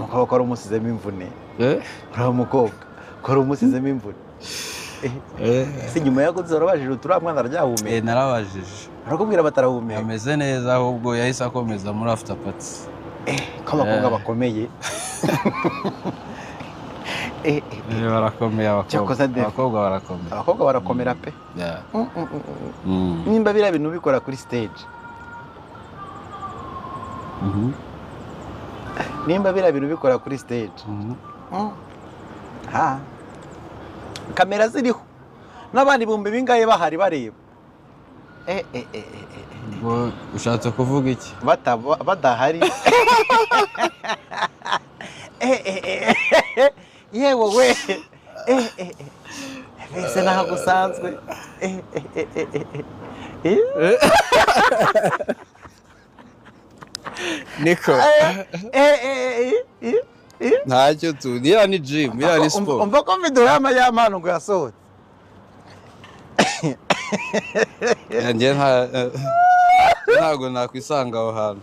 Mukobwa ko wari umusizemo imvune. Eh? Uriya mukobwa ko wari umusizemo imvune. Eh. Ese nyuma yo warabajije uti uriya mwana araryahumeka? Eh, narabajije. Barakubwira batarahumeka. Ameze neza, ahubwo yahise akomeza muri after party. Ko abakobwa bakomeye. Eh, barakomeye abakobwa. Cyakoze Dave. Abakobwa barakomeye. Abakobwa barakomera pe. Yeah. Nimba biriya bintu ubikora kuri stage, nimba biriya bintu ubikora kuri stage, ha kamera ziriho n'abandi ibihumbi bingahe bahari bareba. Ubwo ushatse kuvuga iki? Badahari. Yewe we. Mbese ntabwo usanzwe. Niko. Ntacyo tu, iriya ni gym, iriya ni siporo. Umva ko video y'amajyamano ngo yasohotse. Njye ntabwo nakwisanga aho hantu.